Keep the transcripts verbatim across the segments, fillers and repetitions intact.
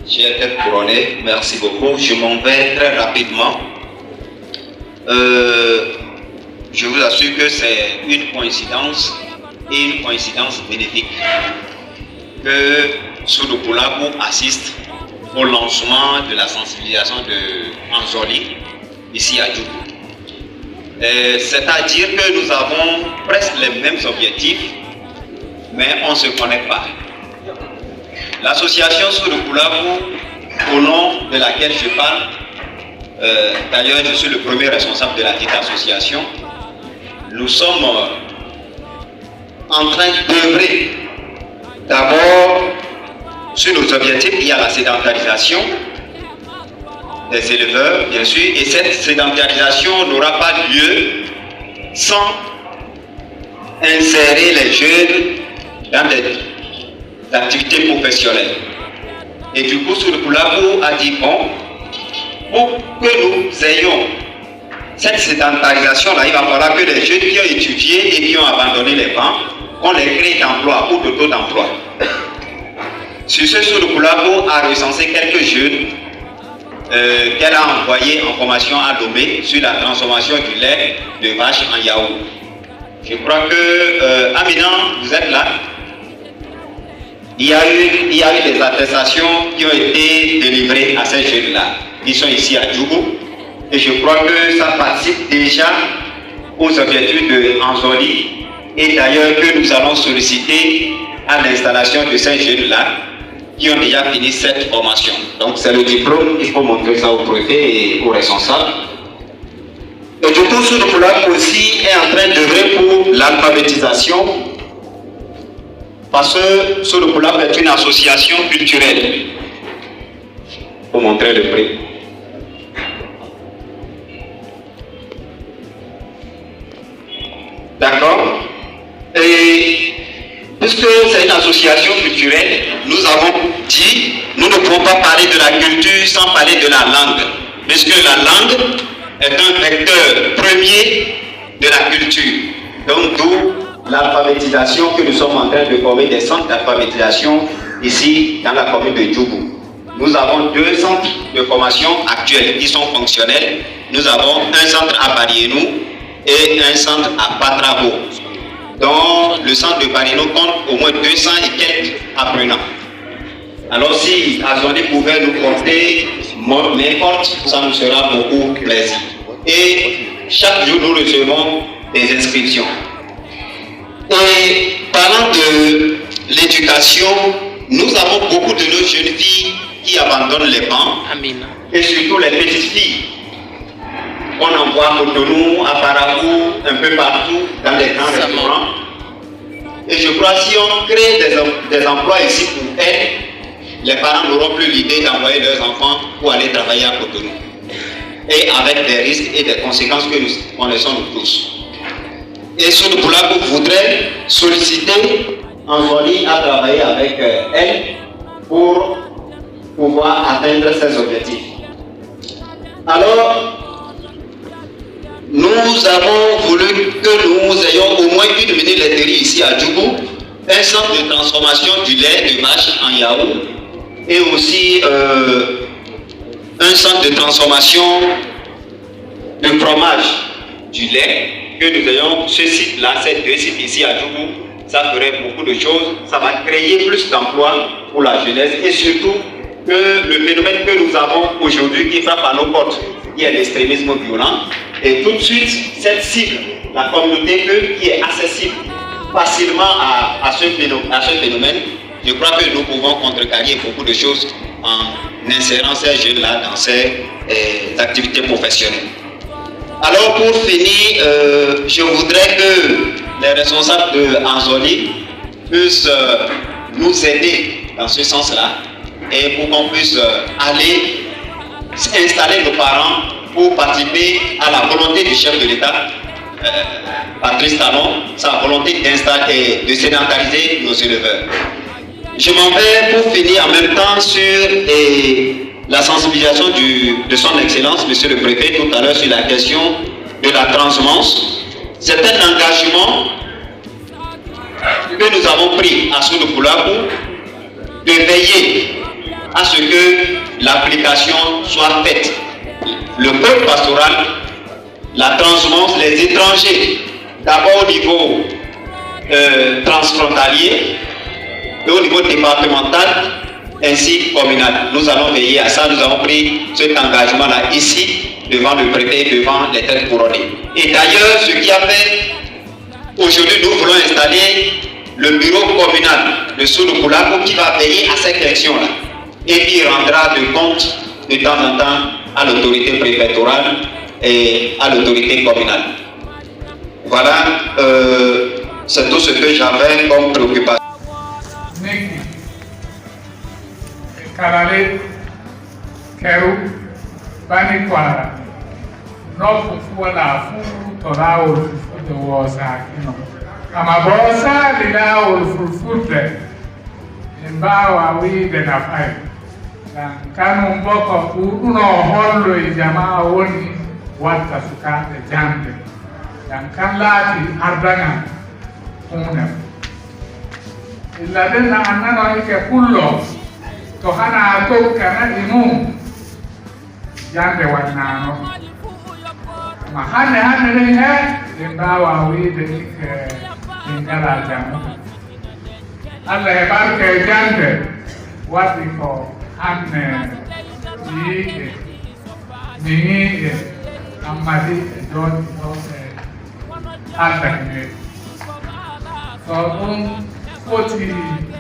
Chère tête couronnée, merci beaucoup. Je m'en vais très rapidement. Euh, je vous assure que c'est une coïncidence et une coïncidence bénéfique que Sudu Kulaku assiste au lancement de la sensibilisation de Anzoli ici à Djougou. Euh, c'est-à-dire que nous avons presque les mêmes objectifs, mais on ne se connaît pas. L'association Sudu Kulaku, au nom de laquelle je parle, euh, d'ailleurs je suis le premier responsable de la dite association, nous sommes euh, en train d'œuvrer d'abord sur nos objectifs. Il y a la sédentarisation des éleveurs, bien sûr, et cette sédentarisation n'aura pas lieu sans insérer les jeunes dans des activités professionnelles. Et du coup, Sudu Kulaku a dit, bon, pour que nous ayons cette sédentarisation-là, il va falloir que les jeunes qui ont étudié et qui ont abandonné les bancs, qu'on les crée d'emplois ou d'auto-d'emploi. Sur ce, Sudu Kulaku a recensé quelques jeunes euh, qu'elle a envoyés en formation à Lomé sur la transformation du lait de vache en yaourt. Je crois que, euh, Amina, vous êtes là. Il y a eu, il y a eu des attestations qui ont été délivrées à ces jeunes-là. Ils sont ici à Djougou. Et je crois que ça participe déjà aux objectifs de Anzoli. Et d'ailleurs que nous allons solliciter à l'installation de ces jeunes-là qui ont déjà fini cette formation. Donc c'est le diplôme, il faut montrer ça au préfet et aux responsables. Et du coup, Sudu Kulaku aussi est en train d'œuvrer pour l'alphabétisation, parce que Sudu Kulaku est une association culturelle. Pour montrer le prix. D'accord. Et puisque c'est une association culturelle, nous avons dit, nous ne pouvons pas parler de la culture sans parler de la langue, puisque la langue est un vecteur premier de la culture. Donc, d'où l'alphabétisation, que nous sommes en train de former des centres d'alphabétisation ici dans la commune de Djougou. Nous avons deux centres de formation actuels qui sont fonctionnels. Nous avons un centre à Barienou et un centre à Patrabo, dont le centre de Barienou compte au moins deux cents et quelques apprenants. Alors si Anzoli pouvait nous porter main forte, ça nous sera beaucoup plaisir. Et chaque jour, nous recevons des inscriptions. Et parlant de l'éducation, nous avons beaucoup de nos jeunes filles qui abandonnent les bancs, et surtout les petites filles. On en voit à Cotonou, à Parakou, un peu partout, dans les grands restaurants. Et je crois que si on crée des, des emplois ici pour elles, les parents n'auront plus l'idée d'envoyer leurs enfants pour aller travailler à Cotonou. Et avec des risques et des conséquences que nous connaissons nous tous. Et Sudu Kulaku voudrait solliciter Anzoli à travailler avec euh, elle pour pouvoir atteindre ses objectifs. Alors, nous avons voulu que nous ayons au moins une mini-laiterie ici à Djougou, un centre de transformation du lait de vache en yaourt et aussi euh, un centre de transformation de fromage, du lait, que nous ayons ce site-là, ces deux sites ici à Djougou, ça ferait beaucoup de choses, ça va créer plus d'emplois pour la jeunesse et surtout que le phénomène que nous avons aujourd'hui qui frappe à nos portes, qui est l'extrémisme violent, et tout de suite, cette cible, la communauté qui est accessible facilement à, à, ce, phénomène, à ce phénomène, je crois que nous pouvons contrecarrer beaucoup de choses en insérant ces jeunes-là dans ces euh, activités professionnelles. Alors pour finir, euh, je voudrais que les responsables de Anzoli puissent euh, nous aider dans ce sens-là et pour qu'on puisse euh, aller installer nos parents pour participer à la volonté du chef de l'État, euh, Patrice Talon, sa volonté d'installer, de sédentariser nos éleveurs. Je m'en vais pour finir en même temps sur et, la sensibilisation du, de son Excellence, Monsieur le Préfet, tout à l'heure sur la question de la transhumance. C'est un engagement que nous avons pris à Sudu Kulaku de veiller à ce que l'application soit faite. Le code pastoral, la transhumance, les étrangers, d'abord au niveau euh, transfrontalier et au niveau départemental ainsi communal. Nous allons veiller à ça. Nous avons pris cet engagement-là ici, devant le préfet, devant les têtes couronnées. Et d'ailleurs, ce qui a fait aujourd'hui, nous voulons installer le bureau communal de Soudoukoulako qui va veiller à cette question-là et qui rendra de compte de temps en temps à l'autorité préfectorale et à l'autorité communale. Voilà, euh, c'est tout ce que j'avais comme préoccupation. Niki, Kalale, Keru, Bani Kwara, nokku fuu walaa fuu to laawol fulfulde woosaaki non. Amma boo saali laawol fulfulde, en mbaawaa wi'ude na fay. Ngam kanum boo ko ɗuuɗunoo holloy jamaa woni watta sukaaɓe jaŋde. Ngam kan laati ardaŋal huunde. Illa den na annano ike kullo to hana tokka na'i mum. Jande wannano. Ma hande hande nin he ɓe mbawa wiide ike ɓe ngala janngo. Allah e barke e jande waɗi ko hande yiiɗe mi yiiɗe ammadi e jooɗi ɗo e alda hene. So ɗum foti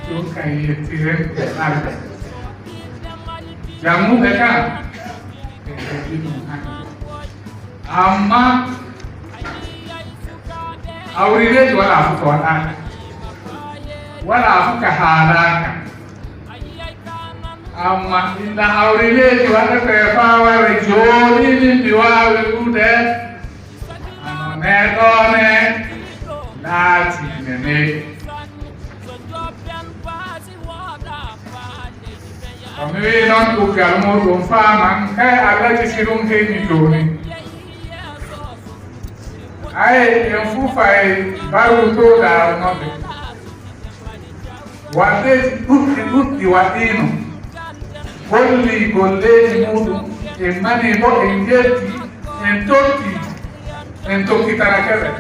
ɗum kay yettiren ko alda. Jannguɓe kam ɓe heɓi ɗum hannde. Amma hawriireeji walaa fof ko waɗaaka, walaa fof ko haalaaka. Amma inna hawriireeji waɗata e faa wara jooɗii min mbi waawi ɗuuɗe. Ano neɗɗo ne laati nene. Ko mi wi'i noon ɗuggal muuɗum faaman kay Alla ci sirum heñi jooni. Ay en fuu fay baru to daarunooɓe. Waldeeji ɗuɗɗi ɗuɗɗi waɗiino, gollii golleeji muuɗum, en nanii mo, en njetti, en totti, en tokkitanake ɓe.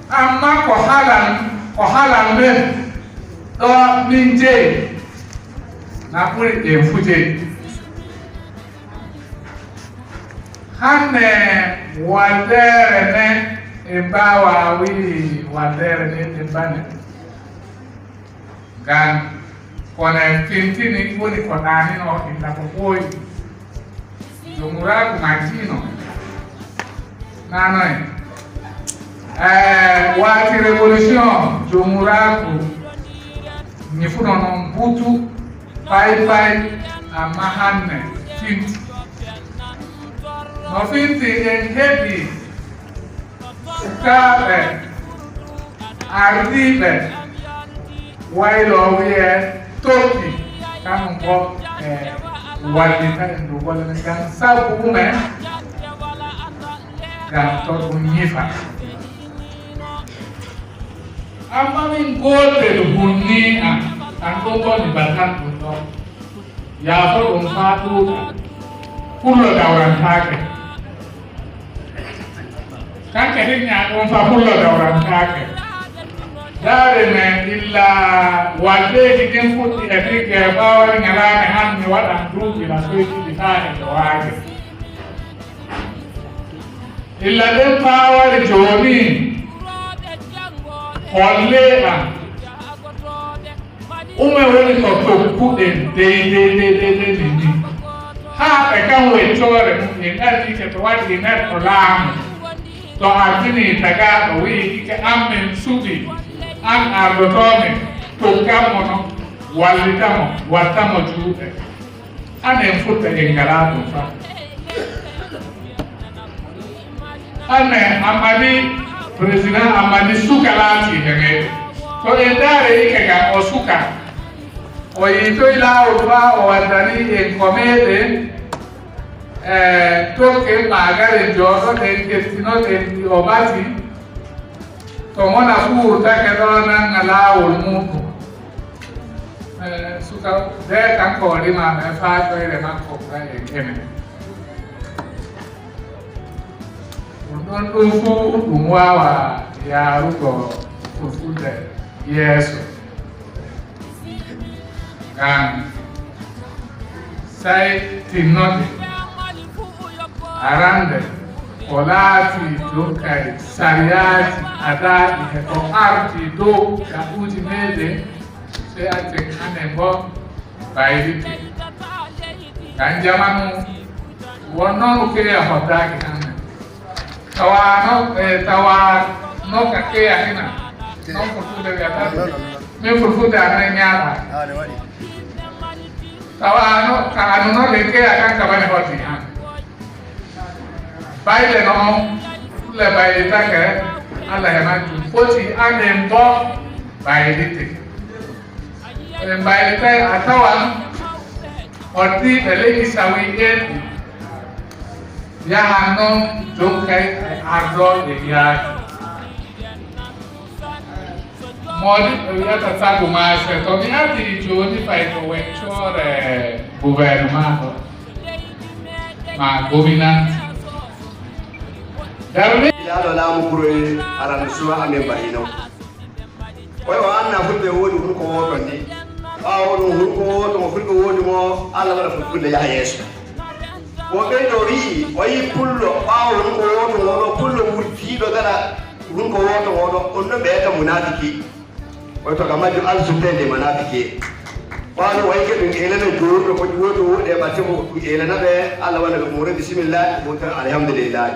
Amma ko halal, ko halal men ɗo min jeyi, na ɓuri ɓen fu jeyi. Hannde waldeere ne en mbaawa wi'i waldeere ne en bane. Ngam kono en tintini woni ko ɗaanino illa ko ɓooyi. Jomuraaku majjino. Nanoy. Eh, waati révolution jomuraaku ñifuno noon butu pay pay amma hannde finti. No finti en heɓi sukaaɓe ardiiɓe waylo wiye tokki kanum ko e wallita en ɗo golle men ngam sabu ɗumen ngam to ɗum ñifa. Amma min gootel hunni am an ɗum ko mi batan ɗum ɗon. Yaafo ɗum faa ɗuuɗa, pullo dawrantaake. Kanke hinñaa ɗum faa pullo dawrantaake. Daare men illa waldeeji ɗin fuɗɗi e tigge faa wari ñalaande han mi waɗan duuɓi la soytiɗi faa e ɗo waaje. Illa ɗen faa wari jooni hollee am. Ume woni ko tokkuɗen dey dey dey dey dey min ni haa ɓe kan weccoore mum en ardiike to waɗi neɗɗo laamu to ardini tagaaɗo wi'i ike an min suɓi an ardotoomin tokkan mo no wallita mo watta mo juuɗe. Hannde en futta en ngalaa ɗum fa. Hannde Ammadi, président Ammadi suka laati hene. To en ndaare ike ga o suka. O yiitoy laawol fa o waddani en ko meɗen e tokken maagaren jooɗoɗen kettinoɗen ɗi o bati. To mona fu wurtake ɗo nanga laawol muuɗum. Eh, suka bee kanko o rima e faajoyre makko ka e gene. Ɗum ɗon ɗum fuu ɗum waawaa yaarugo fulfulde yeeso. Ngam sey tinnoɗe arande ko laati dokkay sariyaaji adaaɗi e ko arti dow gaɓuuji meeɗen, sey acce kane mbo bayriti. Ngam jamanu wonno no keya hoddaaki hande. Tawaano, eh, tawaano ka keya hina. Non fulfulde wiyata. Min fulfulde anay ñaata. Tawaano ka anuno le keya kan ka bane hoddi han. Bayle no on, le bayle take, Allah e majjum. Foti anden bo baylite. En baylitay a tawan hoddiiɓe leñi sawi en. Yahan noon dokkay e ardooɓe yaaki. Moodi ɓe wiyata sabu maase, to mi ardii jooni fay ko weccoore gouvernement ɗo, ma gominant. Darni. Yaaɗo laamu kuroy aran suwa amen bahino. Oy o anna fulɓe woodi hunko wooton ni. Ɓaawo ɗum hunko wooto mo fulɓe woodi mo, Allah waɗa fulfulde yaha yeeso. Wo ɓeydo wi'i, o yi pullo, ɓaawo hunko wooto mo ɗo pullo wurtiiɗo gaɗa hunko wooto mo ɗo, on ɗon ɓe eta munafiki. Oy to ka majjum Allah suttende munafiki. Ɓaawo o yi ke ɗum elana joorɗo ko ɗum woodi woodi e ɓatte ko ɗum elana ɓe, Allah waɗa ɓe umre bismillah, mo tan alhamdulillah.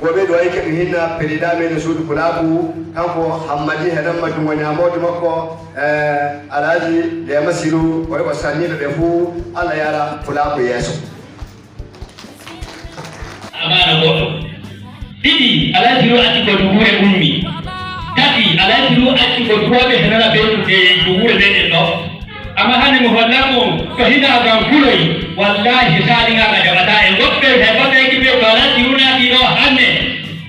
Ko ɓe ɗo ay keɓi hinna président meɗen suudu pulaaku, kanko Hammadi e ɗan majjungo ñaamoojo makko, eh, Alhaji Dema Siru, o yoɓa salmina ɓe fuu, Allah yara pulaaku yeeso. Amaana goɗɗo. Ɗiɗi, Alhaji Siru acci ko duguure ummi. Tati, Alhaji Siru acci ko duwaaɓe e nana ɓe duguure meɗen ɗo. Amma hannde mi hollan on ko hina ngam kuloy, wallahi saali ngal a jaɓataa. E woɓɓe heɓaɓe kiɓe ko alaa si runaaki ɗo hannde,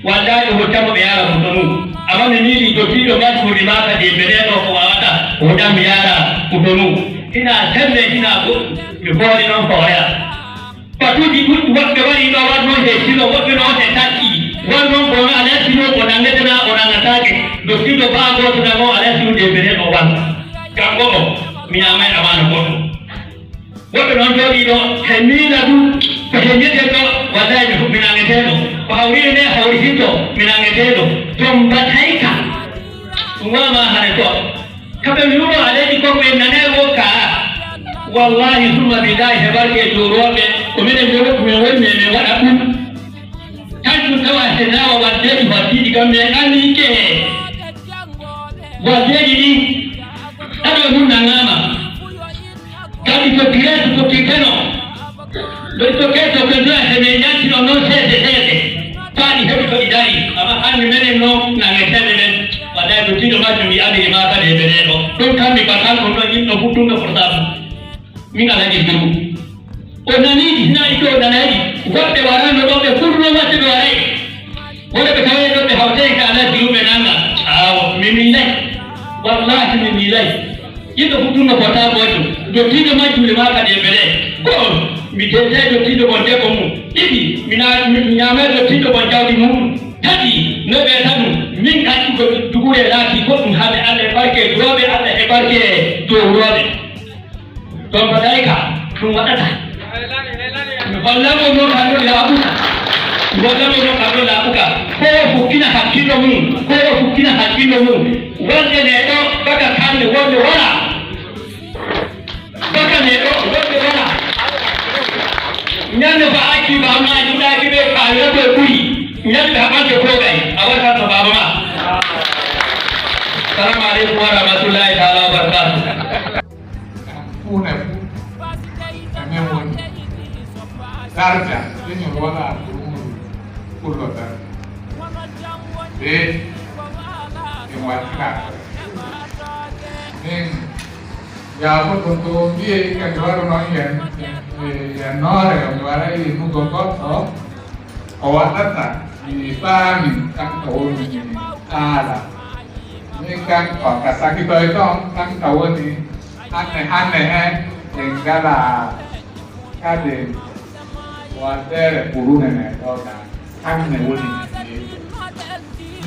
wallahi o hoccanmo ɓe yaara Kotonu. Amma mi miili dottiiɗo ngal ko rimaaka de bene ɗo ko wawata, o hoccan mi yaara Kotonu. Hina sembe, hina goɗɗum, mi hoori noon ko oya. Batuuji ɗuuɗɗi woɓɓe waɗi ɗo, war noon he silo, woɓɓe noon he takki, war noon ko alaa silo ko nangetena, o nangataake. Dottiiɗo baa gooto nan o alaa silo de bene ɗo walla. Kanko o, mi ñaamay amaana goɗɗo. Woɓɓe noon jooɗii ɗo, he miila ɗum, ko he mbiyetee ɗo, wallahi mi fu-, mi nangeteeɗo. Ko hawriino nde hawritinto, mi nangeteeɗo. To mbatayka, ɗum wama hare to. Kamɓe mi wuro a leydi ko ɓe nanay wo kaa. Wallahi summa billahi he barke e jowrooɓe, ko minen ɓe woɗɗi men woni men, men waɗa ɗum. Tan ɗum tawa he nawa waddeeji waddiiɗi kam men anniike. Waddeeji ɗi, ɗaɗo mum nangama. Kadi to pireetu tokkirteno, ɗo tokkee tokkirteno, he men yaltino noon seese seese, faa ɗi heɓi to ɗi dari. Amma hannde menen noon, nangeteeɓe men, wallahi dottiiɗo majjum mi amiri ma kadi he ɓe ɗo. Ɗum kam mi batal ɗum ɗo yimɗo fuɗɗunɗo portable. Min Alhaji Siru. O nanii ɗi, hina itto o nanay ɗi. Woɓɓe waraano ɗo ɓe furno waɗde ɓe waray. Wala ɓe tawee ɗo ɓe hawtay ka Alhaji Siru ɓe nanga. Awa, mi miilay. Wallahi mi miilay. Yimɓe fuɗɗunno portable majjum. Dottiiɗo majjum le maa kadi e bele. Go'o, mi teetay dottiiɗo mon debbo mum. Ɗiɗi, mi na-, mi, mi ñaamay dottiiɗo mon jawdi mum. Tati, no ɓe tanu, min accugo duguure laati goɗɗum hade Allah e barke duwaaɓe Allah e barke jowrooɓe. Ɗon mbaɗay ka, ɗum waɗata. Mi hollamo noon hannde laaɓuka. Mi hollamo noon hannde laaɓuka. Ko o fukkina hakkillo mum, ko o fukkina hakkillo mum. Wonde ne ɗo baka kamɓe wonde wala. Baka ne ɗo wonde wala. Ñande ko a acci ba ma yiɗaaki ɓe ka yoɓe ɓuri. Ñande haɓante ko gay, a waɗata to baaba ma. Salamu aleykum wa rahmatullahi taala wa barakatuh. Huunde fuu e men woni. Darja, leñol waɗa ko ɗum woni pullo darja. Ɓe en waɗira. Min yaafo ɗum to mbiye kadi waɗuno yen, yen noore, mi waray nugo goɗɗo. O waɗata mi faami kanko woni haala. Min kanko ka sakitoy toon, kanko woni Hannde, hannde he, en ngalaa kadi waɗeere ɓurune men ɗo ka. Hannde woni men yeeso.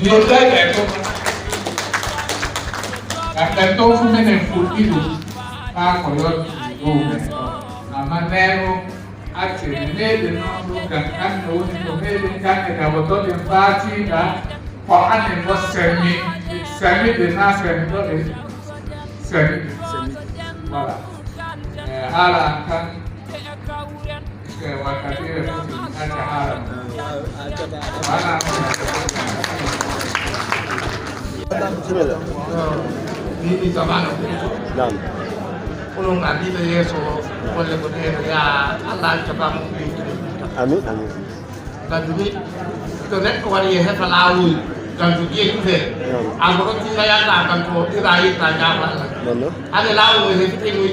Yo tawi e ɗum. Ngam ɗen ɗon fu minen fuɗɗi ɗum. Haa ko yonti ɗum men ɗo. Amma neewo, acce meɗen noon ɗum, ngam hannde woni ko meɗen jannge, tawa toɗen faatiiɗa, ko anen wo semmi, semmiɗe naa semmiɗoɗe, semmiɗe. Voilà. E haala an kan, e wakkati e foti acca haala mum. Voilà. Bismillah. Ni, ni zamana. Naam. Onon ardiiɓe yeeso, golle ko ɗee no yaa, Allah acca baa mo ko yewtude. Amin, amin. Ngam ɗum ni, to neɗɗo wari e hefa laawol, ngam to ƴee tufee. Naam. An ko ɗon tiiɗa yalta, ngam to ɓira yitta, jaafa Allah. Non, non. Hade laawol ngol hefitay ngoy,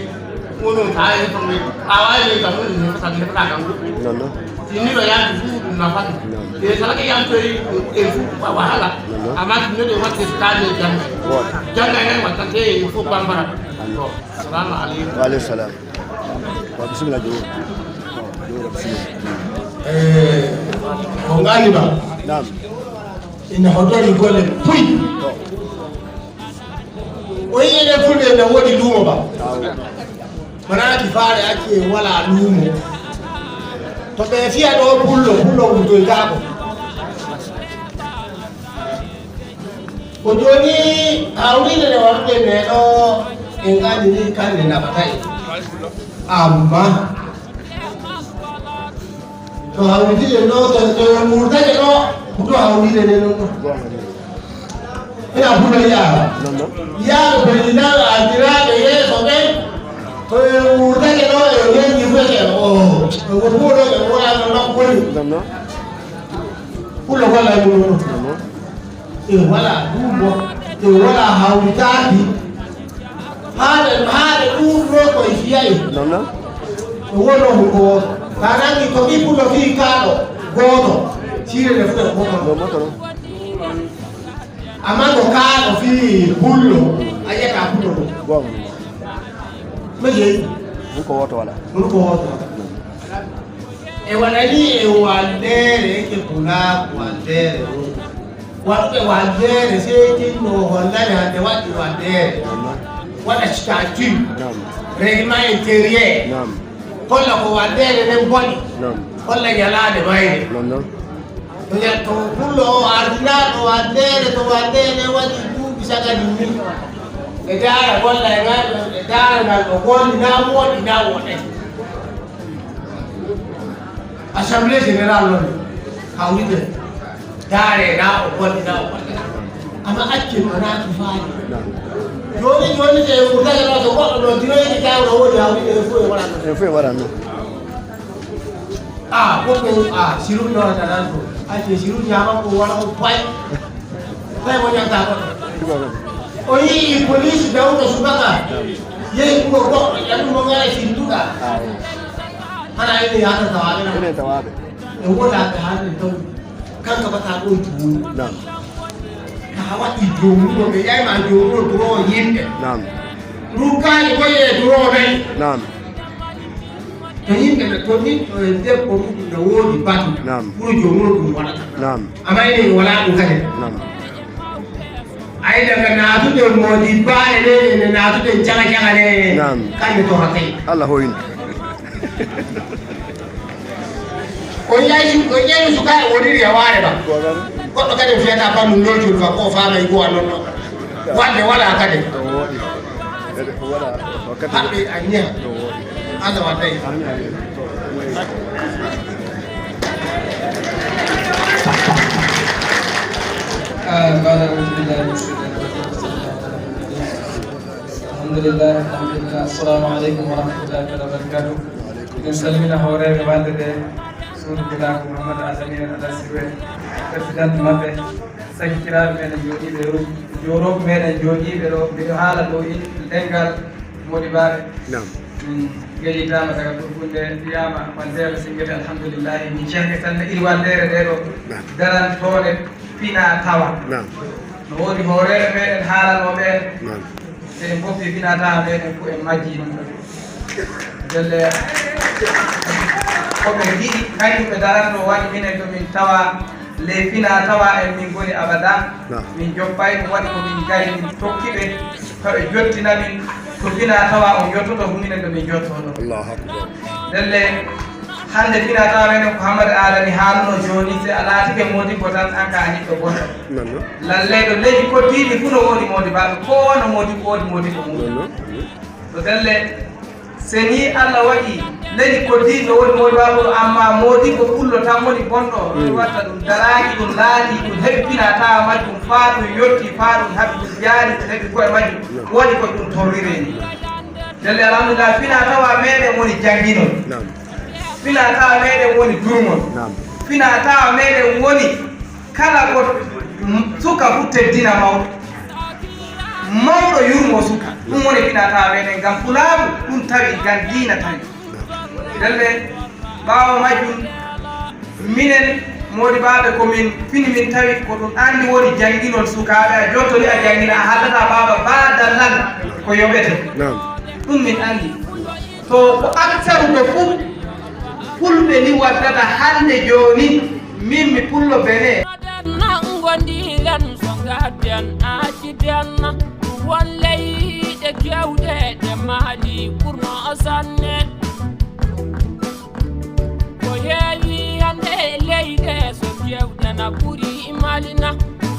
onon taa hefa ngoy, a waawi ngoy ngam ɗum, hefa tan, hefa tan ngam ɗum. Non, non. Sinno yaltu fuu ɗum nafata. Naam. E salake yaltoyi e fuu wahala. Non, non. Amma sinno ɗe watte so kaali e jannga. Woote. Jannga en wattante e fof bambara. Amin. To, salamu aleykum. Wa aleykum salam. Wa bisimilla, Jowo. Jowo, bisimilla. Eh, ko ngaali ba? Naam. Ina hodori golle puy. To. O yi'i enen fulɓe ene woodi luumo ba? Awo. Wonaa ki faale acci en walaa luumo. To ɓe fiya ɗo pullo, pullo wurtoytaako. Ko jooni hawriinde nde waɗuɗen nde ɗo, en nganndi ni kannde nafatay. Amma to hawriinde ɗo, to, to en wurtake ɗo, ko to hawriinde nde ɗon ɗo. Ina fuɗa yaara. Yaara président ardiraaɓe yeeso ɓen, to en wurtake ɗo, en nganndi fuɗake o. En woni ɗo, en wona no ɗon woni. Fuɗa ko Allah e ɗum ɗo. E wala ɗum ɗo, e wala hawritaaki. Haade, haade ɗum ɗo koye fiyay. Non, non. E wono ko gooto. Ka nangi ko ɓippuɗo fii kaaɗo gooto. Siire nde fuɗa ko gooto. Non, non, non. Amma ko kaaɗo fii pullo, a yiyata pullo ɗum. Bon. Ɗum ko wooto wala. Ɗum ko wooto wala. E waɗani e waldeere, ke pulaaku waldeere o. Waɗuɓe waldeere seytinno o hollani hande waɗi waldeere. Waɗa statut, règlement intérieur. Kolla ko waldeere nden boni. Kolla ñalaande mayre. To ñal-, to pullo o ardinaaɗo waldeere, to waldeere waɗi duuɓi sagadi ni. Ɓe daara golla e ngal, ɓe daara ngal o golli naa wooɗi naa wooɗay. Assemblée générale noon hawride daare na o golle na o golle. Amma accen o naati faade. Jooni, jooni, te ko dañata to goɗɗo ɗo dinoyde jawɗo woni hawride e fof e waɗa noon. E fof e waɗa noon. Ah, ko ko, ah, sirum no tan to. Acce sirum ñaama ko wala ko pay. Tawi mo ñanta goɗɗo. O yii police dawɗo subaka. Yehi ko goɗɗo ƴami mo ngara finduɗa. Hana ene yaata tawaaɓe na. Ene tawaaɓe. E woɗaaɓe haalde taw. Kanka bata ɗo juulu. Naam. Ka waɗi joomuɗo ɓe ƴayma joomuɗo duro yimɓe. Naam. Rukkaaji ko e duro nayi. Naam. To yimɓe ɓe toni, to e debbo mum no woodi batu. Naam. Ɓuri joom mum ɗum waɗata. Naam. Amma enen wala ɗum kadi. Naam. Ay daga naatude moodi baale ne, ne naatude caga caga ne. Naam. Kamɓe torata en. Allah hoyni. O yayi, o ƴeewi sukaaɓe woniri e waare ba. Goɗɗo kadi o fiyata banndum lolcol ba, ko faamay ko a nonno. Wadde wala kadi. Haɓɓe a ñiha. Allah wadday. Ah, mbaɗa, auzubillahi min shaytani rajim. Alhamdulillah, alhamdulillah. Assalamu aleykum wa rahmatullahi taala wa barakatuh. Miɗen salmina hooreeɓe waalde nde, suudu pulaaku Mamadou Alamine Alasirwe, président maɓɓe. Sakkitiraaɓe meɗen jooɗiiɓe ɗo, joorooɓe meɗen jooɗiiɓe ɗo, miɗo haala ɗo in ɗemngal Moodibaaɓe. Naam. Min ngejitaama daga Fulfulde, wiyaama on seeɗa simmete, alhamdulillahi, min cehnge tan ne iri waldeere nde ɗo. Naam. Darantooɗe fina tawa. Naam. No woodi hooreeɓe meɗen haalanooɓe en. Naam. En mboppi finaa tawaa meɗen ko en majjii ɗum ɗo. Ndelle ko ɓe ngiɗi, kañum ɓe daranno waɗi minen ɗo min tawa ley finaa tawaa en min ngoni abada. Min joppay ɗum waɗi ko min ngari min tokki ɓe, to ɓe jottina min, to finaa tawaa on yottoto fu minen ɗo min jottono. Allahu akbar. Ndelle hannde finaa tawaa meɗen ko Hammadi Aadani haaluno jooni, si a laatike moodibbo tan, an ka a niɗɗo bonɗo. Lalleyɗo leñi koddiiɗi fu no woodi moodibaaɓe, ko wano moodibbo woodi moodibbo mum. To ndelle, se ni Allah waɗi leñi koddiiɗi no woodi moodibaaɓe, amma moodibbo pullo tan woni bonɗo, mi watta ɗum daraaki, ɗum laati, ɗum heɓi finaa tawaa majjum, faa ɗum yotti, faa ɗum haɓi, ɗum jaari, ɗum heɓi koye majjum, woni ko ɗum torriree ni. Ndelle, alhamdulillah, finaa tawaa meɗen woni jannginol. Finaa tawaa meɗen woni durngol. Finaa tawaa meɗen woni kala ko suka fu teddina mawɗo. Mawɗo yurmo suka. Ɗum woni finaa tawaa meɗen ngam pulaagu, ɗum tawi ngam diina tawi. Ndelle, ɓaawo majjum, minen moodibaaɓe ko min fini min tawi ko ɗum anndi woni jannginol sukaaɓe. A jottoli a janngina, a haldata baaba baadallal ko yoɓete. Ɗum min anndi. To ko aksaru ko fuu fulɓe ni waddata hannde jooni, min mi pullo Benin. Nango ndilen so ngadden aciden won leyɗe kewɗe ɗe Mali ɓurno sanne. Ko heewi hannde e leyɗe so kewɗe na ɓuri Mali na.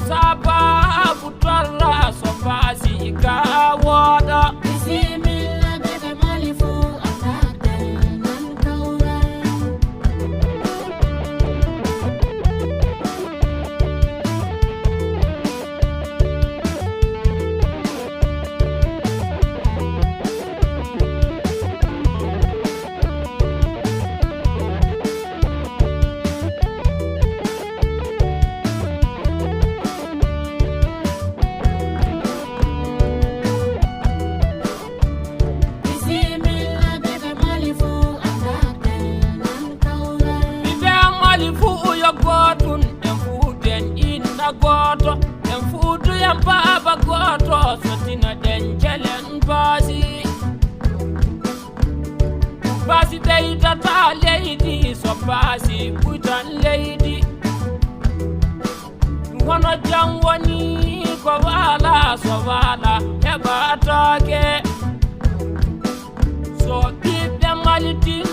Sababu torra so faasi ka wooɗa. Bisimilla ɓe ɓe Mali fuu a tagɗen nan kawral. Ɓiɓɓe Mali fuu yo gootun, en fuu den inna gooto, en fuu duyan baaba gooto, so tino den jelen baasi. Baasi ɓeydata leydi, so baasi ɓuytan leydi. Hono jam woni ko waala, so waala heɓataake. So ɓiɓɓe Mali tin